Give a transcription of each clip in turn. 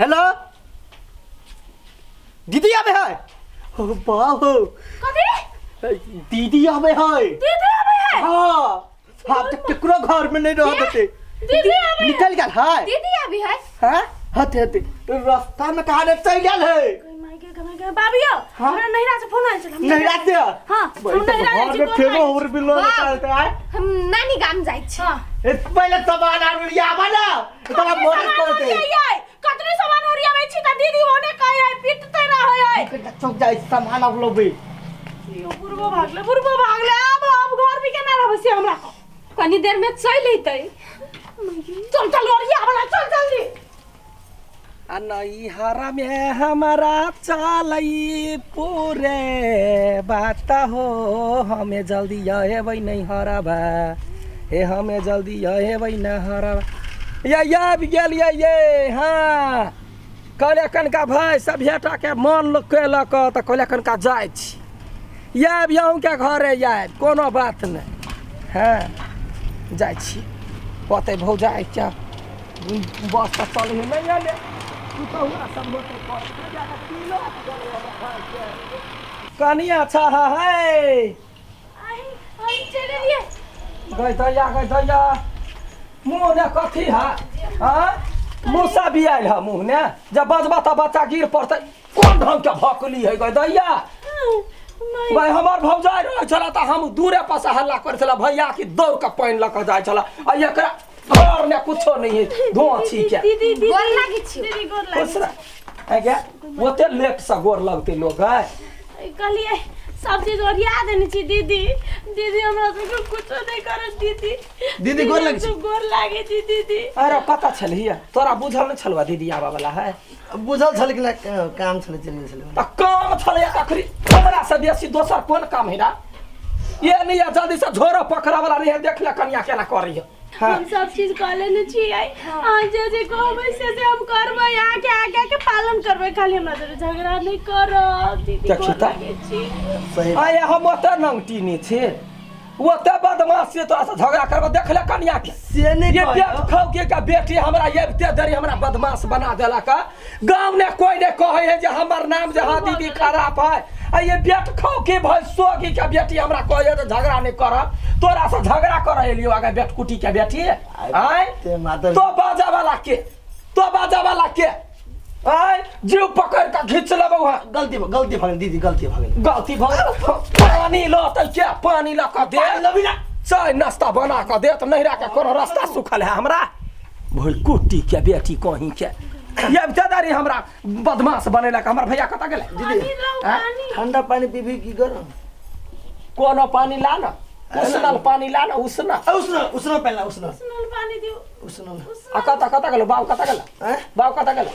Hello दीदी आबे है ओ बाहो कथी दीदी आबे है दीदी आबे है हाँ हाँ तो केकरो घर में नहीं रह देते दीदी आबे है निकल गेल है दीदी अभी है हाँ हते हते रास्ता में कहाँ ने चल गेल है माय के कमाई के बाबियो हाँ? हमरा नैहरा से फोन आयल छल हम नहीं रात हाँ, हम नैहरा जाइ छी, घर में गोर फेरो लागै और बिलो वाह। चलते आए हम नानी गाम जाइ छी हाँ ए, पहले सामान आर लिया ना तोरा मदद करते कतनो सामान ओरियाबै छी त दीदी ओने कहै है पिटते रहै है चौक जाय सामान अब लोबे यो बुढ़बो भागले बुढ़बो भागले अब अब घर भी केना रहबै से हमरा कनी देर में चलि अयतै चल चल ओरिया वाला चल जल्दी आ नैहरा में हमारा चलई पूरे बात हो हमें जल्दी अहेबै नैहरबा हे हमें जल्दी अहेबै नैहरबा या या आबि गेलियै ये हाँ कहलियै कनिका भाय सभ्यताके मन लोक केलक तऽ कहलियै कनिका जाइ छी आयब अहूँके घरे आयब कोनो बात नहि हँ जाइ छी कहतै भौजाइ क्या बस तऽ चलै हइ नहि एलै पुतहुआ सब होतै कनि अच्छा है आई हम चलि एलियै गई दैया गई दैया मुँह ने कथी है हाँ मूसा भी आयल है मुँह ने जब बजबा तऽ बच्चा गिर पड़तै कोन ढंग के भकली है गई दैया भाई हमर भौजाइ रहै छला तऽ हम दूरे पर से हल्ला करै छला भैया कि दौड़ के पानि लऽ कऽ जाइ छला आ एकरा घर ने कुछो नहीं है धोआ छी के दीदी दीदी गोर लागै छी। दीदी गोर लागै खुश रह आगे ओते लेट से गोर लगतै लोग है छी। कहलियै सब चीज ओरिया देने छी दीदी दीदी हमरा सबके कुछो नहि करत दीदी दीदी, गोर लागै छी। गोर लागै छी दीदी अरे पता छलहिया तोरा बुझल नहि छलवा दीदी आबऽ वाला है बुझल छल कि काम छलै चलि गेल छलै तऽ काम छलै तखनी हमरा से बेसी दोसर कोन काम है रा ये नहीं है जल्दी से झोरो पकड़ा वाला नहीं है देख ले कनिया केना करी है हाँ। हम सब चीज कऽ लेने छियै अहाँ जे जे कहबै से से हम करबै अहाँके आज्ञाके पालन करबै खाली हमरा जोरे झगड़ा नहि करब दीदी देखी गोर तऽ। लागै छी सही आये हम ओते नंगटी नहीं छे ओते बदमाश से तोरा से झगड़ा करबो देख ले कनिया के से नहीं ये कहलियौ। बेट खाओ के का बेटी हमरा ये ते देरी हमरा बदमाश बना देलक गांव ने कोई ने कहे है जे हमर नाम जे हाँ दीदी खराब है आ ये बेट खाओ के भाई सोगी के बेटी हमरा कहे है जे झगड़ा नहीं करब तोरा से झगड़ा करे एलियो आगे बेट कुटी के बेटी आय ते मातर तो बाजा वाला के तो बाजा वाला के आय जीव पकड़ के घींच लेबौ हँ गलती गलती भऽ गेल दीदी गलती भऽ गेल गलती भऽ गेल पानी लऽ तऽ क्या पानी लऽ कऽ दे लबी ना चाय नाश्ता बना कऽ दे तऽ नहिरा के कोनो रास्ता सुखल है हमरा भुलकुट्टी के बेटी कहीं के ये दादारी हमरा बदमाश बनेलक हमर भैया कतऽ गेलै दीदी पानी लाउ आँय? पानी ठंडा पानी पीबी की गरम कोनो पानी ला ना उसनल पानी ला ना उसना उसना उसना पहला उसना उसनल पानी दिउ उसना आ कतऽ कतऽ गेलो बाबू कतऽ गेलो आँय? बाबू कतऽ गेलो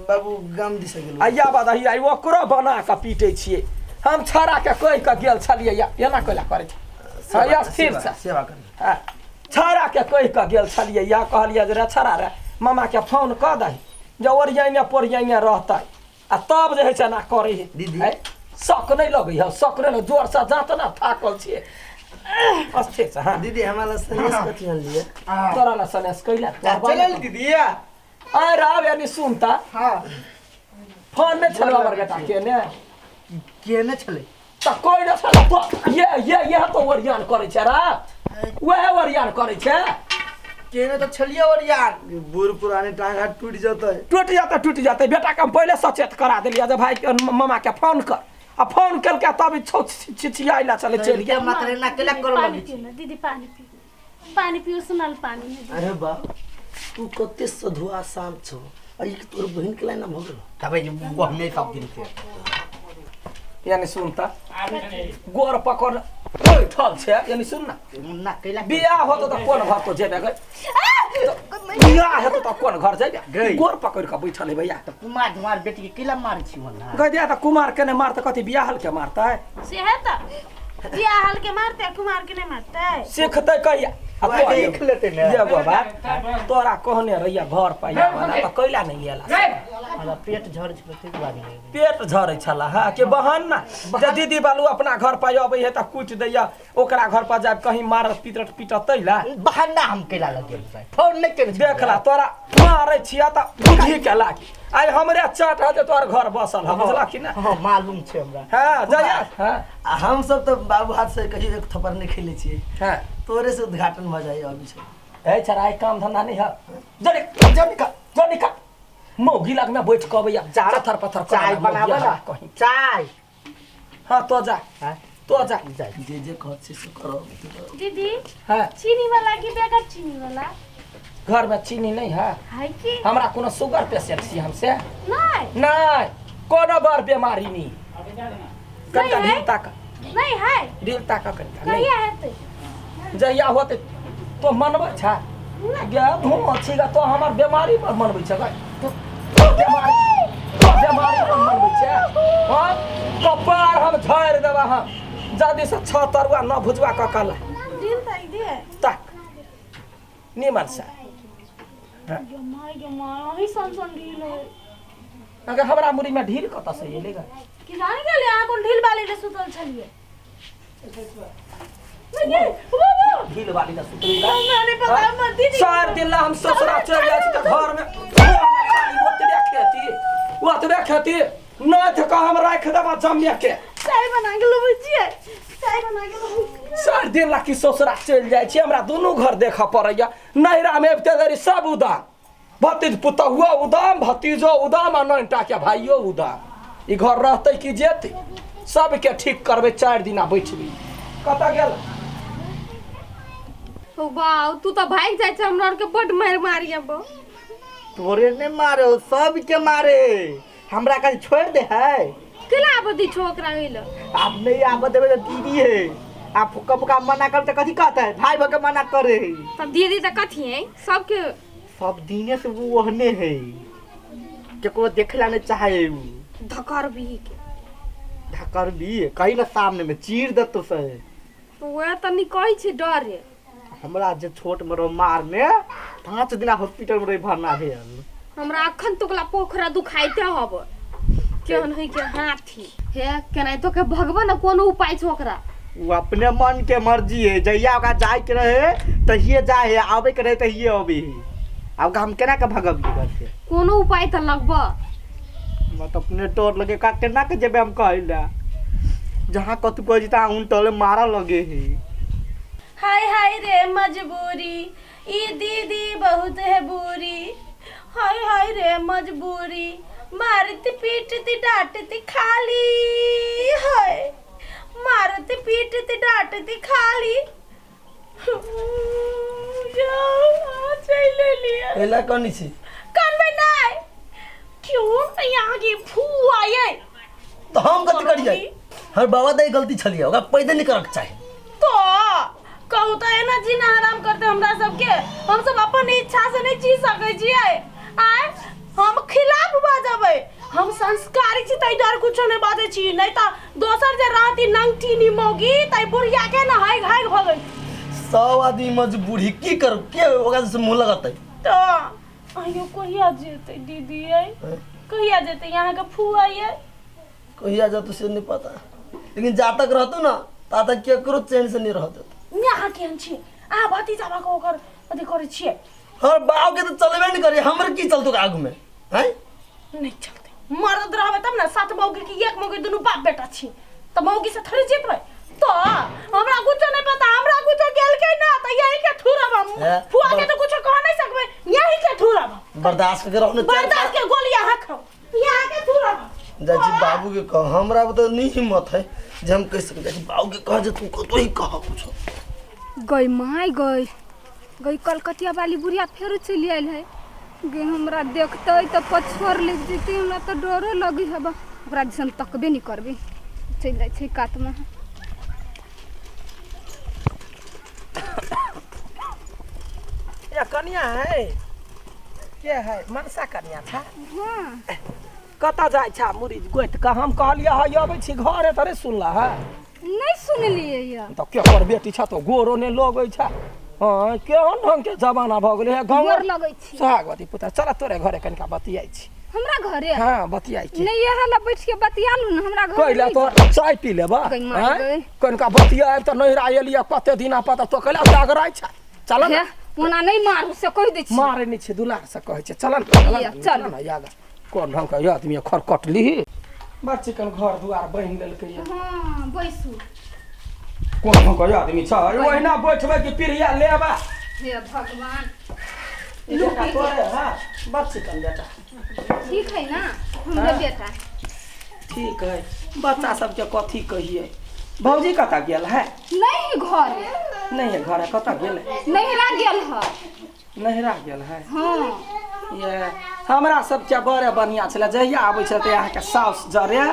बाबू गाम दिस गेल आइया बदही आइ ओकरो बना कऽ पीटै छियै हम छाड़ा के कहि कऽ गेल छलियै या एना कैला करै छै हाँ, या स्थिर से सेवा कर हाँ, छाड़ा के कहि कऽ गेल छलियै या कहलियै जे रे छाड़ा रे मामा के फोन कऽ दही जे ओरियाइने पोरियाइने रहतै आ तब जे होइ छै एना करै है दीदी। है, शक नहि लगै है शक नहि लग जोरसँ जाँत ने थाकल छियै अस्थिर से हाँ दीदी हमारा सनेस कथी अनलियै तोरा ला सनेस कैला चलल दीदी आय राव यानी सुनता हाँ फोन नहि छलवा हमर बेटा के ने केने छलै तऽ कोइ नहि छल तो ये ये ये तो ओरियान करै छै रा वएह ओरियान करै छै केने तऽ छलियै और यार बूढ़ पुराने टांग हाथ टूटि जेतै टूटि जेतै टूटि जेतै बेटाके हम पहिले सचेत करा देलियै जे भाई मामा के फोन कर आ फोन केलकै तब ई छौ छिछियाइला चलै चलि गेल मात्र एना केला करऽ पानी लगै पिउ ने दीदी पानी पिउ पानी पिउ सुनल पानी है अरे बा तू कते सधुआ शांत छौ आ ई तोर बहिन के लाइन भऽ गेलो तबै जे बहने सब दिन के यानी सुनता गोर पकड़ बैठल छै यानी सुन ना ना कैला बियाह होतो तऽ कोन घर तो जेबे गई बियाह हेतो तऽ कोन घर जेबे गई। गोर पकड़ कऽ बैठल है भैया कुमार धुमार बेटी के कैला मारै छी ओना गई दिया तऽ कुमार के नहि मारतै कथी बियाहल के मारतै से है तऽ बियाह हल के मारते कुमार के नहीं मारते सीखतै कहिया आ तो देख लेते ने। एगो बात तोरा कहने रहिया घर पर आबऽ तऽ कैला नहीं एला? हमरा पेट झड़ छै ताहि दुआरे नहि एबै। पेट झरै छला हाँ के बहाना जे दीदी बालू अपना घर पर अबै है तऽ कुटि दैया, ओकरा घर पर जाब कहीं मारत पीटत पीटत तैला बहाना हम कैला लगेबै? फोन नहि केने छलियै। देखला तोरा मारै छिया तऽ बुझी के लागी आइ हमरे चट है जे तोहर घर बसल है, बुझला कि ना? हाँ मालूम छै हमरा। हाँ जाइया। हाँ आ हम सब तऽ बाबू हाथ से कहियो एक थप्पड़ नहीं खेले छियै। हाँ तोरे से उद्घाटन भऽ जाइ अभी छै। ए छरा आइ काम धंधा नहीं है, जरे जनिका जनिका मौगी लग में बैठ के अबैया चथर पथर चाय बनाबऽ ना कहीं। चाय। हाँ तो जा। हाँ? तो जा। जाइ। जे जे कहत छै से करब। दीदी हाँ चीनी वाला की बेगर चीनी वाला? घर में चीनी नहीं है। है की? हमरा कोनो शुगर पेशेंट छी हमसे? नहीं। नहीं कोनो बार बीमारी नहीं। कनिका है? ढील ताक। नहीं है। ढील ताक कनिका। नहीं। कहिया हेतै? जहिया होतै तो मनबै छा गे धूम छी गे, तो हमर बीमारी पर मनबै छ गे। तो बीमारी तो बीमारी पर मनबै छ। हाँ कपार हम झाड़ि देबा हम जल्दी से 6 तरुआ न भुजवा क कला ढील ताक दिए। ताक निमन से। गे my गे my अही सन सन ढील है। अगर हमरा मुड़ी में ढील कतऽ से एलै गे? की जान गेलै अहाँ कोन ढील वाली ले सुतल छलियै? नहीं वो ढील वाली ने सुतली हमरा नहीं पता हमर दीदी चार दिन ला हम ससुरा चलि जाइ छी तऽ घर में खाली ओतबे खेती ओतबे खेती नहि तऽ कह हम राखि देबा जमे के। चाय बना के लबै छियै, चाय बना के लबै। 4 दिन ला की ससुरा चलि जाइ छी, हमरा दुनू घर देखऽ पड़ैया। नैहरा में अबिते देरी सब उदाम, भतीज पुतहुओ उदाम, भतीजो उदाम आ नैनटा के भाइयो उदाम। ई घर रहतै कि जेतै? सबके ठीक करबै 4 दिना बैठबै। कतऽ गेल? हो बाउ तू तऽ भागि जाइ छै, हमरा आरके बड मारि मारि आब। तोरे नहि मारे सबके मारे, हमरा कहीं छोड़ दे है। केला आबऽ दै छौ ओकरा ओइ लए? आप नहीं आबऽ देबै तऽ दीदी है, आप फुक्का फुक्का मना कर तऽ कथी कहते है? भाई भके मना करे है। तब दीदी तऽ कथी है सबके? सब दिने से वो ओहने है, केकरो देखला नहीं चाहे उ। धकर भी के धकर भी कहीं ना सामने में चीर देतो से। वएह तऽ नहीं कहै छै डर है। हमरा जे छोट में रहो मारने 5 दिना हॉस्पिटल में रही भरना भेल। हमरा अखन तोकला पोखरा दुखाइते हब केहन है के हाथी हे केनाहितो के भगवा न कोनो उपाय छै ओकरा। वो अपने मन के मर्जी है, जहिया ओकरा जाय के रहे तहिए जाए है, आबे के रहे तहिए अबे है। अब हम केना के भगबियै घर से? कोनो उपाय तऽ लगब। हमरा तऽ अपने डर लगे का केना के जेबै हम कहै ला, जहाँ कतु कहै छी तहाँ उन टले मारऽ लगे है। हाय हाय रे मजबूरी ई दीदी बहुत है बुरी, हाय हाय रे मजबूरी मारती पीटती डांटती खाली, हाय मारती पीटती डांटती खाली। जाओ चल लिया। एला कनी छी? करबै नहीं क्यों यहाँ के फुआ ये तो हम गलती करियै? हमर बाबा दाई गलती छलियै, ओकरा पैदे नहीं करक चाही। तो कहू तो एना जीना हराम करते हमरा सबके, हम सब अपन इच्छा से नहीं जी सकै छियै। आय हम खिलाफ बाजबै, हम संस्कारी छी तै डर कुछो नहीं बाजै छी, नहीं तऽ दोसर जे रहती नंगटी नी मौगी तै बुढ़िया के ना हाय हाय भऽ गेल। सब आदमी मजबूरी की करू के ओकरा से मुंह लगतै? तो आइयो कहिया जेतै दीदी? आई कहिया जेतै यहाँ के फुआ ये? कहिया जतौ से नहीं पता, लेकिन जा तक रहतौ ना ता तक केकरो चैन से नहीं रहतौ। यहाँ केहन छी अहाँ भतीजा भऽ कऽ ओकर अथी करै छियै? हमर बाप के तो चलबे नहीं करी, हमर की चलतौ आगू में? हैं नहीं चलतै, मरद रहबै तब ना। 7 मौगी की 1 मौगी दुनू बाप बेटा छी तऽ मौगी से थोड़े जीतबै। तो हमरा कुछो नहीं पता, हमरा कुछो गेलकै ना तऽ यही के थुरब हम। फुआ के तो कुछो कह नहीं सकबै, यही के थुरब। बर्दाश्त करके रहो ना, बर्दाश्त के गोली अहाँ खाओ, यहाँ के थुरब। जाची बाबू के कह, हमरा तो नहीं हिम्मत है जे हम कह सकै। जाची बाबू के कह जे तू कतो ही कह कुछो। गई my गई गई कलकतिया वाली बुढ़िया फेरो चलि आयल है गे, हमरा देखते तऽ पछोर लग जेतै, हमरा तऽ डरो लगी हब। ओकरा दिसन तकबे नहीं करबै, चलि जाइ छै कातमे। या कनिया है के है मनसा कनिया छा? हाँ कतऽ जाइ छा मुरी गोति कऽ? हम कहलियै है अबै छी घरे तरे सुनला है? नहीं सुनलियै या। तऽ केकर बेटी छा तो गोरो ने लगै छा। हँ, केहन ढंग के जमाना भऽ गेलै गाँव। गोर लगै छी। सोहागवती पुत्र, चल तोरे घरे कनिका बतियाइ छी। हमरा घरे? हँ, बतियाइ छी। नहीं, यह ला बैठ के बतिया लू ना, हमरा घर कैला नहीं तो जाउ। चाय पी लेबा? गई माय आँय? गई। कनिका बतियाब तऽ नैहरा एलियै कते दिना पता तो कैला जागराइ छै, चल हे, ने। ओना नहीं मारू से कहि दै छी। मारे नहि छै, दुलार से कहै छै, चल ने, चल लिअ, ने, चल। चल ने, याद कोन ढंग के आदमी खरकटली, बड़ चिकन घर दुआर बनि लेलकै। हाँ, बैसू। कोन ढंग के आदमी छै, ओहिना बैठबै कि पीढ़िया लेबा? हे भगवान! बेटा तोरे, हाँ, बड़ चिकन बेटा। ठीक है ना हमरे बेटा? ठीक है। बच्चा सबके कथी कहिए? भौजी कतऽ गेल है? नहीं घर। नहीं है घर? कतऽ गेल? नहिरा गेल है। नहिरा गेल है? हाँ। ये हमरा सबके बड़े बढ़िआँ छलै, जहिया आबै छलै तऽ अहाँके साउस जरे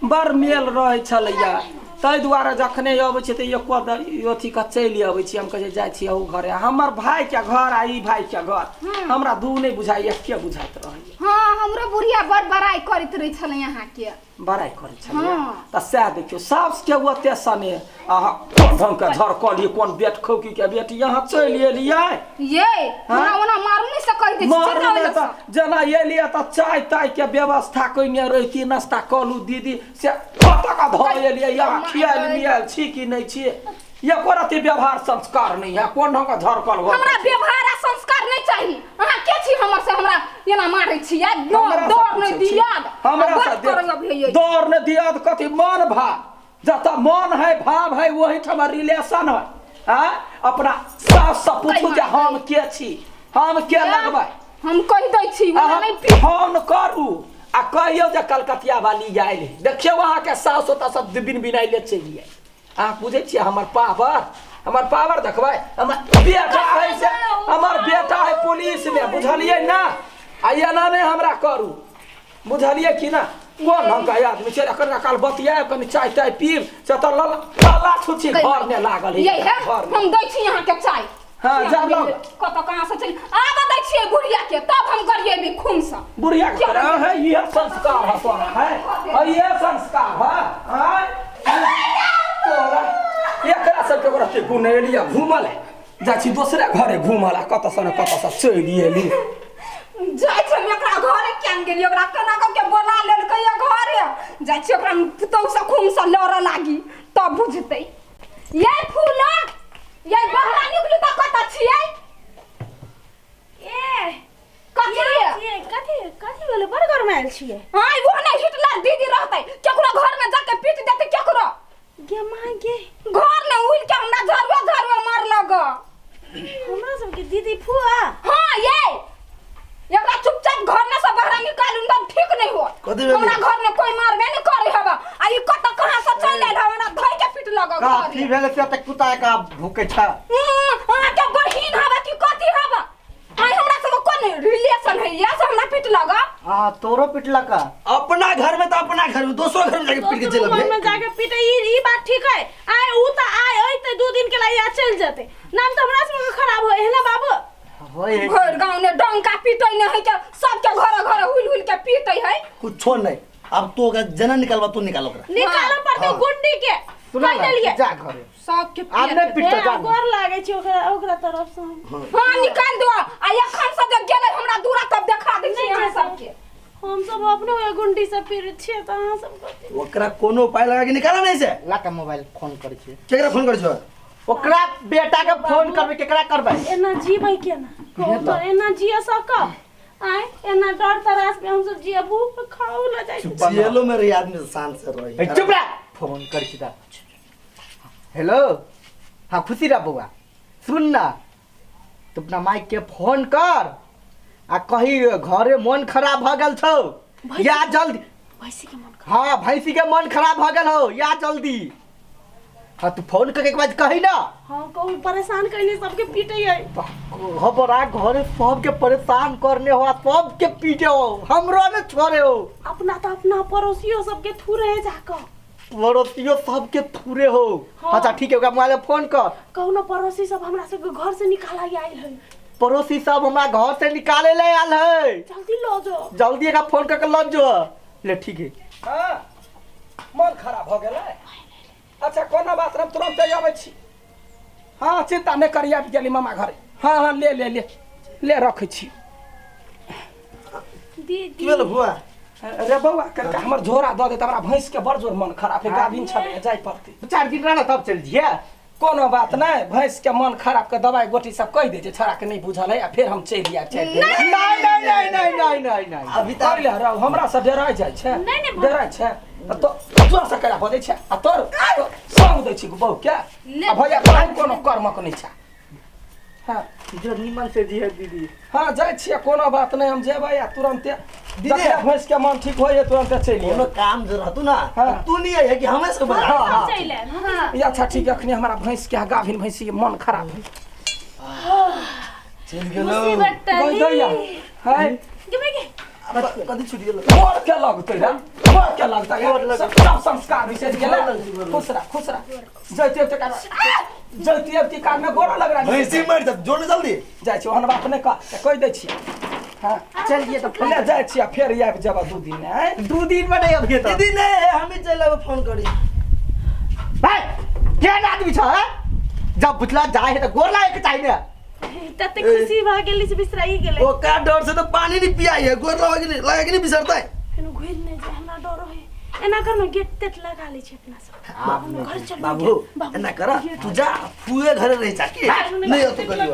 बड़ मेल रहै छलैया, ताहि दुआरे जखने अबै छै तऽ एको अथी के चलि अबै छी। हम कहै छी, जाइ छी अहू घरे, हमर भाइके घर आ ई भाइके घर हमरा दू नहि बुझाइ, एके बुझाइत रहैया। हाँ, हमरो बुढ़िया बड़ बड़ाई करैत रहै छलै अहाँके। बड़ाइ करै छलै? हाँ। तऽ सएह देखियौ, साउसके ओते सने अहाँ कोन ढङ्गके झरकलियै, कोन बेट खौकीके बेटी यहाँ चलि एलियै। ये, हमरा ओना मारू नहीं से कहि दै छी। मारू चलि जाउ नहि एतऽ तऽ सँ। जेना एलियै तऽ चाय ताय के व्यवस्था कयने रहिती, नाश्ता कलू दीदी, से कतऽ कऽ धऽ एलियै यहाँ? खियायल मियायल छी कि नहि छी? एको रति व्यवहार संस्कार नहि है, कोन ढङ्गके झरकल घर। हमरा व्यवहार आ संस्कार नहीं चाहिए। अहाँ के छी हमर से हमरा एना मारै छी? या हमरा से डर नहीं पूछै छी। दियाद हमरा से बात करब अभी। डर नहि दियाद कथी? मन भाव, जतऽ मन है, भाव है, ओहिठाम रिलेशन है। आँय, अपना सास से पूछू जे हम के छी, हम के लगबै। हम कहि दै छी, ओना अहाँ नहीं पी। फोन करू आ कहियौ जे कलकतिया वाली आयल है। देखियौ, अहाँके सास ओतऽ सब बिन बिनाइले चलि आयल। अहाँ बुझै छियै हमर पावर? हमर पावर देखबै? हमर बेटा है से, हमर बेटा है पुलिस में, बुझलियै ना? आ एना नहि हमरा करू, बुझलियै कि ना? कोन ढंग के आदमी छै? एखन काल बतियाब, कनि चाय ताय पीब, से तऽ लल लला छुछी घर मे लागल है। ये है। घर मे। हम दै छी अहाँके चाय। हाँ, जा लाउ। कतऽ कहाँ से चलि आब दै छियै बुढ़िया के, तब हम गरियेबी खून से। बुढ़िया के तरह है। यह संस्कार है तोरा है और यह संस्कार है। आय तोरा एकरा सबके ओकरा गुण एलिया घूमल है, जाइ छी दोसरे घरे घूमल आ कतऽ से ने कतऽ से चलि एली। जाइ छी हम एकरा घरे। केन गेली? ओकरा केना कऽ के बोला लेलकै ये घरे? जाइ छी ओकरा पुतहु से खून से लड़ऽ लागी तब बुझतै। ये फूला, ये बहरा निकलू तऽ कतऽ छियै? ए। कथी? छियै कथी? कथी भेलै? बड़ गरमायल छियै। हाँ, वो ने हिटलर दीदी रहतै, केकरो घर में जाके पीट देतै केकरो। गे माँ गे! घर ने उड़ के हमरा झरुआ झरुआ मारलक। हमरा सबके दीदी फुआ? हाँ, ये एकरा चुपचाप घर में से बाहर निकालू तब ठीक नहीं हो। कथी भेलै? हमरा घर में कोई मारबे नहीं करे हवा आ ई कत कहाँ से चल आयल हमरा धोइ के पीट लग। कथी भेलै से तऽ कुत्ता का भूकै छ? अहाँके बहिन हवा कि कथी हवा? आइ हमरा सब कोन रिलेशन है या से हमरा पीट लगा? आ तोरो पिटलक? अपना घर में तो अपना घर में, दोसरो घर में जाके पीट के चल घर में जाके पीटे, ई ई बात ठीक है। आय ऊ त आय अइते 2 दिन के लिए चल जेते, नाम त हमरा सबके खराब होय है ना बाबू? होय है। भरि गाँव ने डंका पीटे ने है के सबके घर घर हुल हुल के पीटे है। कुछो नहीं, अब तो ओकरा जना निकालबा तू निकाल ओकरा। निकालो पड़ते गुंडी के। सुन कहि देलियै। जा घरे। सबके आब नहि पिटतो, जा। गोर लागे छी ओकरा ओकरा तरफ से हम। हाँ, निकाल दो आ एखन से जे गेलै हमरा दूरा तब देखा दै छी अहाँ सबके। हम सब अपनो ओहि गुंडी से पीड़ित छियै तऽ अहाँ सब कथी? ओकरा कोनो उपाय लगा के निकाला नहीं से। ला के मोबाइल, फोन करै छियै। केकरा फोन करै छो? ओकरा बेटा के फोन करबै, केकरा करबै? एना जीबै केना कहू तऽ? एना जिय सकब? आय, एना डर तरास में हम सब जियबू? खाऊ ल जाइ छी। जेलो में रही आदमी शांत से रही। ए, चुप रह, फोन करै छी तऽ। हेलो, हाँ, खुशी रह बौआ। सुन ना, तू अपना माइक के फोन कर आ कही घरे मन खराब भऽ गेल छौ, या जल्दी। भैंसी के मन? हाँ, भैंसी के मन खराब भऽ गेल हो, या जल्दी। हाँ, तू फोन करके एक बार कही ना। हाँ, कहू परेशान करने सबके पीटे है। घबरा घरे सबके परेशान करने हो आ सबके पीटे हो, हमरो ने छोड़े हो। अपना तऽ अपना पड़ोसियो सबके थूरे है जाकऽ। पड़ोसियो सबके थूरे हो? हाँ। अच्छा ठीक है, ओकरा मोबाइल में फोन कर। कहू ना पड़ोसी सब हमरा सबके घर से निकाला आयल है। पड़ोसी सब हमरा घर से निकाले ले आयल है। जल्दी लो जो। जल्दी एकरा फोन करके लऽ जो। ले, ठीक है। हाँ, मन खराब भऽ गेलै? अच्छा, कोनो बात नहि, तुरन्ते अबै छी। हाँ चिंता नहीं करी, आबि गेली मामा घरे। हाँ हाँ ले ले ले ले रखै छी। दीदी की भेल बुआ? रे बौआ करके हमर झोरा दऽ दे, हमरा भैंस के बड़ जोर मन खराब है, गाभिन छलै जाय पड़तै। 4 दिन रहना तब चल जिए। कोनो बात नहीं, भैंस के मन खराब के दवाई गोटी सब कहि दे छै, छोड़ा के नहीं बुझल है, आ फेर हम चलि आयब 4 दिन। नहीं नहीं नहीं नहीं नहीं नहीं नहीं अभी कर तक ले रौ, हमरा से डराइ जाइ छै। नहीं, नहीं, डराइ छै आ तो जोर से करा बजै छै आ तोर तो संग दै छी बहू के। आ भैया तोरा कोनो कर्मक नहि छै। हाँ जो निमन से जी है दीदी। हाँ जाइ छियै, कोनो बात नहीं, हम जेबै आ तुरन्ते दीदी। जखने भैंस के मन ठीक होइए तुरन्ते चलि कोनो आयब। काम जो रहतू ना हाँ। तू नहीं है कि हमें सब बना। हाँ, हाँ। चलि आयब। हाँ। ई अच्छा ठीक, अखनी हमारा भैंस के गाभिन भैंसी के मन खराब है। चलि गेलो। मुसीबत गई दैया टली। है गे गे। कथी छुटि गेलो? गोर के लगतै रे, गोर के लगतै, सब संस्कार विशेष गेलै। खुश रह खुश रह, जैते अबते कान जैते अबते कान में गोरा लग रहा। भैंसी मर जा, जोड़ जल्दी। जाइ छी, ओहन बात नहीं कह, कहि दै छी। हाँ चल जिए तो ले जाइ छी, फेर आबि जेबा 2 दिन आँय। 2 दिन में नहीं अभी तो। दीदी नहीं, हम ही चलि आबै फोन करी। भाई केहन आदमी छ है? जब बुझला जाए है तो गोर लागे के चाहिए ने। तते खुशी भऽ गेली से बिसराई गेलै। ओका डर से तो पानी नहीं पियाई है, गोर लगा के नहीं लगा के नहीं बिसरता है। फेन घुरि नहि जाय, हमरा डर है। एना कर न गेट तेट लगा लै छै अपना सब। घर चल बाबू एना कर, तू जा फुए घरे रह जा के नहीं तो करियो।